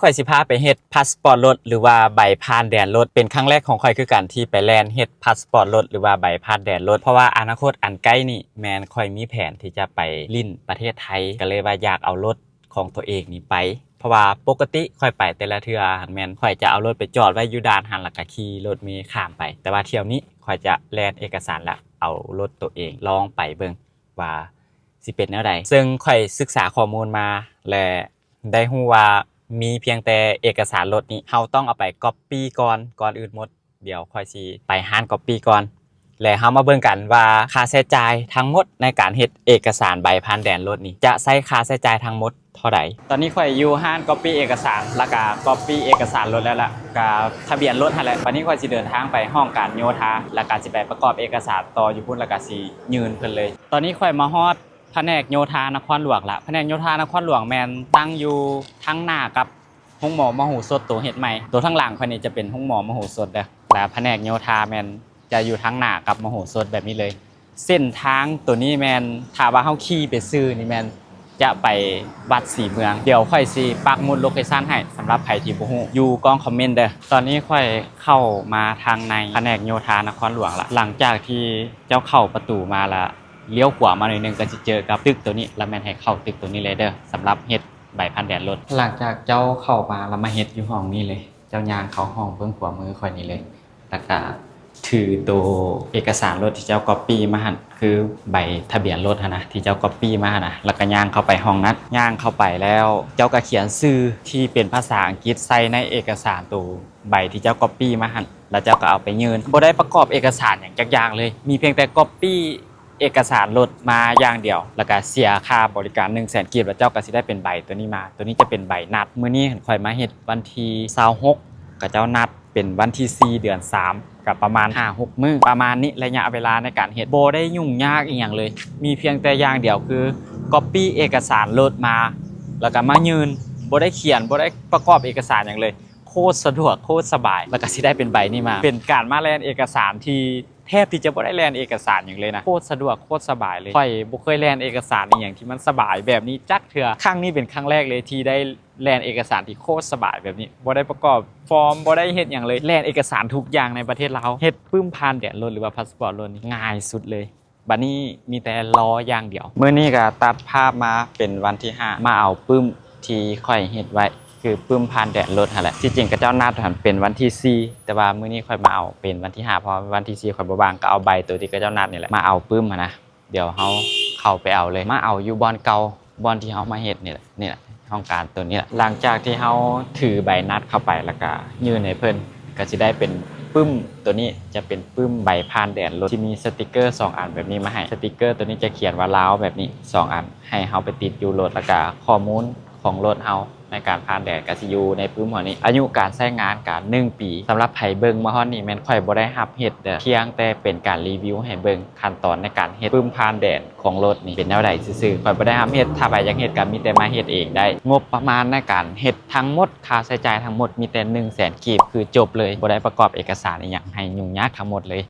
ຂ້ອຍຊິພາໄປເຮັດພາສປອດລົດ ຫຼືວ່າໃບຜ່ານແດນລົດ. ເປັນຄັ້ງແລກຂອງຂ້ອຍຄືກັນທີ່ໄປແລ່ນເຮັດພາສປອດລົດ ຫຼືວ່າໃບຜ່ານແດນລົດ, ເພາະວ່າອະນາຄົດອັນໃກ້ນີ້ແມ່ນຂ້ອຍມີແຜນທີ່ຈະໄປຫຼິ້ນປະເທດໄທ, ກໍເລີຍວ່າຢາກເອົາລົດຂອງຕົວເອງນີ້ໄປ, ເພາະວ່າປົກກະຕິຂ້ອຍໄປແຕ່ລະເທື່ອຫັ້ນແມ່ນຂ້ອຍຈະເອົາລົດໄປຈອດໄວ້ຢູ່ດ່ານຫັ້ນ ແລ້ວກໍຂີ່ລົດເມຂ້າມໄປ, ແຕ່ວ່າຖ້ຽວນີ້ຂ້ອຍຈະແລ່ນເອກະສານ ແລ້ວເອົາລົດຕົວເອງລອງໄປເບິ່ງວ່າ ຊິເປັນແນວໃດ. ເຊິ່ງຂ້ອຍສຶກສາຂໍ້ມູນມາ ແລະ ໄດ້ຮູ້ວ່າມີພຽງແຕ່ເອກະສານລົດນີ້ ເຮົາຕ້ອງເອົາໄປກັອບປີ້ກ່ອນ, ກ່ອນອື່ນໝົດ ດຽວຂ້ອຍຊິໄປຮ້ານກັອບປີ້ກ່ອນ ແລະ ເຮົາມາເບິ່ງກັນວ່າຄ່າໃຊ້ຈ່າຍທັງໝົດໃນການເຮັດເອກະສານໃບຜ່ານແດນລົດນີ້ ຈະໃຊ້ຄ່າໃຊ້ຈ່າຍທັງໝົດເທົ່າໃດ. ຕອນນີ້ຂ້ອຍຢູ່ຮ້ານກັອບປີ້ເອກະສານ ແລ້ວກະກັອບປີ້ເອກະສານລົດແລ້ວ ແລ້ວກະທະບຽນລົດຫັ້ນແຫຼະ. ບັດນີ້ຂ້ອຍຊິເດີນທາງໄປຫ້ອງການໂຍທາ ແລ້ວກະຊິໄປປະກອບເອກະສານຕໍ່ຢູ່ພຸ້ນ ແລ້ວກະຊິຍື່ນເພິ່ນເລີຍ. ຕອນນີ້ຂ້ອຍມາຮອດພະແນກໂຍທານະຄອນຫຼວງລະ. ພະແນກໂຍທານະຄອນຫຼວງແມ່ນຕັ້ງຢູ່ທາງໜ້າກັບໂຮງໝໍມະໂຫສົດໂຕເຮັດໃໝ່. ໂຕທາງຫຼັງຂ້ອຍນີ້ຈະເປັນໂຮງໝໍມະໂຫສົດເດີ້. ແລະ ພະແນກໂຍທາແມ່ນຈະຢູ່ທາງໜ້າກັບມະໂຫສົດແບບນີ້ເລີຍ. ເສັ້ນທາງໂຕນີ້ແມ່ນ ຖ້າວ່າເຮົາຂີ່ໄປຊື່ນີ້ແມ່ນຈະໄປວັດສີເມືອງ. ດຽວຂ້ອຍຊິປັກໝຸດໂລເຄຊັນໃຫ້ ສຳລັບໃຜທີ່ບໍ່ຮູ້ ຢູ່ກ້ອງຄອມເມັນເດີ້. ຕອນນີ້ຂ້ອຍເຂົ້າມາທາງໃນພະແນກໂຍທານະຄອນຫຼວງລະ. ຫຼັງຈາກທີ່ເຈົ້າເຂົ້າປະຕູມາລະ ລ້ຽວຂວາມາໜ້ອຍໜຶ່ງກໍຊິເຈີກັບຕຶກໂຕນີ້ ລະແມ່ນໃຫ້ເຂົ້າຕຶກໂຕນີ້ເລີຍເດີ້ ສຳລັບເຮັດໃບຜ່ານແດນລົດ. ຫຼັງຈາກເຈົ້າເຂົ້າມາລະມາເຮັດຢູ່ຫ້ອງນີ້ເລີຍ. ເຈົ້າຍ່າງເຂົ້າຫ້ອງເບື້ອງຂວາມືຂ້ອຍນີ້ເລີຍ ລະກະຖືໂຕເອກະສານລົດທີ່ເຈົ້າກັອບປີ້ມາຫັ້ນ ຄືໃບທະບຽນລົດຫັ້ນນະ ທີ່ເຈົ້າກັອບປີ້ມາຫັ້ນນະ ລະກະຍ່າງເຂົ້າໄປຫ້ອງນັ້ນ. ຍ່າງເຂົ້າໄປແລ້ວ ເຈົ້າກະຂຽນຊື່ທີ່ເປັນພາສາອັງກິດໃສ່ໃນເອກະສານໂຕໃບທີ່ເຈົ້າກັອບປີ້ມາຫັ້ນ ລະເຈົ້າກະເອົາໄປຍື່ນ. ບໍ່ໄດ້ປະກອບເອກະສານຫຍັງຈັກຢ່າງເລີຍ ມີພຽງແຕ່ກັອບປີ້ ເອກະສານລົດມາຢ່າງດຽວ ແລ້ວກະເສຍຄ່າບໍລິການໜຶ່ງແສນກີບ ແລ້ວເຈົ້າກະຊິໄດ້ເປັນໃບໂຕນີ້ມາ. ໂຕນີ້ຈະເປັນໃບນັດ. ມື້ນີ້ຂ້ອຍມາເຮັດວັນທີຊາວຫົກ ເຂົາເຈົ້ານັດເປັນວັນທີສີ່ ເດືອນສາມ ກະປະມານຫ້າຫົກມື້ປະມານນີ້. ໄລຍະເວລາໃນການເຮັດບໍ່ໄດ້ຫຍຸ້ງຍາກອີ່ຫຍັງເລີຍ ມີພຽງແຕ່ຢ່າງດຽວຄືກັອບປີ້ເອກະສານລົດມາ ແລ້ວກະມາຍື່ນ. ບໍ່ໄດ້ຂຽນ ບໍ່ໄດ້ປະກອບເອກະສານຫຍັງເລີຍ ໂຄດສະດວກ ໂຄດສະບາຍ ແລ້ວກະຊິໄດ້ເປັນໃບນີ້ມາ. ເປັນການມາແລ່ນເອກະສານທີ່ ແທບທີ່ຈະບໍ່ໄດ້ແລ່ນເອກະສານຫຍັງເລີຍນະ ໂຄດສະດວກ ໂຄດສະບາຍເລີຍ. ຂ້ອຍບໍ່ເຄີຍແລ່ນເອກະສານອີ່ຫຍັງທີ່ມັນສະບາຍແບບນີ້ຈັກເທື່ອ. ຄັ້ງນີ້ເປັນຄັ້ງແລກເລີຍທີ່ໄດ້ແລ່ນເອກະສານທີ່ໂຄດສະບາຍແບບນີ້ ບໍ່ໄດ້ປະກອບຟອມ ບໍ່ໄດ້ເຮັດຫຍັງເລີຍ. ແລ່ນເອກະສານທຸກຢ່າງໃນປະເທດລາວ ເຮັດປຶ້ມຜ່ານແດນລົດ ຫຼືວ່າພາສປອດລົດນີ້ງ່າຍສຸດເລີຍ. ບັດນີ້ມີແຕ່ລໍຢ່າງດຽວ. ມື້ນີ້ກະຕັດພາບມາເປັນວັນທີຫ້າ ມາເອົາປຶ້ມທີ່ຂ້ອຍເຮັດໄວ້ ຄືປຶ້ມຜ່ານແດນລົດຫັ້ນແຫຼະ. ທີ່ຈິງເຂົາເຈົ້ານັດຫັ້ນເປັນວັນທີສີ່ ແຕ່ວ່າມື້ນີ້ຂ້ອຍມາເອົາເປັນວັນທີຫ້າ ເພາະວ່າວັນທີສີ່ຂ້ອຍບໍ່ວ່າງ ກະເອົາໃບໂຕທີ່ເຂົາເຈົ້ານັດນີ້ແຫຼະ ມາເອົາປຶ້ມຫັ້ນນະ. ດຽວເຮົາເຂົ້າໄປເອົາເລີຍ ມາເອົາຢູ່ບ່ອນເກົ່າ ບ່ອນທີ່ເຮົາມາເຮັດນີ້ແຫຼະ ນີ້ແຫຼະ ຫ້ອງການໂຕນີ້ແຫຼະ. ຫຼັງຈາກທີ່ເຮົາຖືໃບນັດເຂົ້າໄປ ແລ້ວກະຍື່ນໃຫ້ເພິ່ນ ກະຊິໄດ້ເປັນປຶ້ມໂຕນີ້ ຈະເປັນປຶ້ມໃບຜ່ານແດນລົດ ທີ່ມີສະຕິກເກີສອງອັນແບບນີ້ມາໃຫ້. ສະຕິກເກີໂຕນີ້ຈະຂຽນວ່າລາວແບບນີ້ສອງອັນ ໃຫ້ເຮົາໄປຕິດຢູ່ລົດ ແລ້ວກະຂໍ້ມູນຂອງລົດເຮົາໃນການຜ່ານແດນກະຊິຢູ່ໃນປຶ້ມເຮົານີ້. ອາຍຸການໃຊ້ງານກະໜຶ່ງປີ. ສຳລັບໃຜເບິ່ງມາຮອດນີ້ແມ່ນຂ້ອຍບໍ່ໄດ້ຮັບເຮັດເດີ້ ພຽງແຕ່ເປັນການຣີວິວໃຫ້ເບິ່ງຂັ້ນຕອນໃນການເຮັດປຶ້ມຜ່ານແດນ ຂອງລົດນີ້ເປັນແນວໃດຊື່ໆ ຂ້ອຍບໍ່ໄດ້ຫ້າມເຮັດ. ຖ້າໃຜຢາກເຮັດກະມີແຕ່ມາເຮັດເອງໄດ້. ງົບປະມານໃນການເຮັດທັງໝົດ ຄ່າໃຊ້ຈ່າຍທັງໝົດມີແຕ່ໜຶ່ງແສນກີບ ຄືຈົບເລີຍ ບໍ່ໄດ້ປະກອບເອກະສານອີ່ຫຍັງໃຫ້ຫຍຸ້ງຍາກທັງໝົດເລີຍ.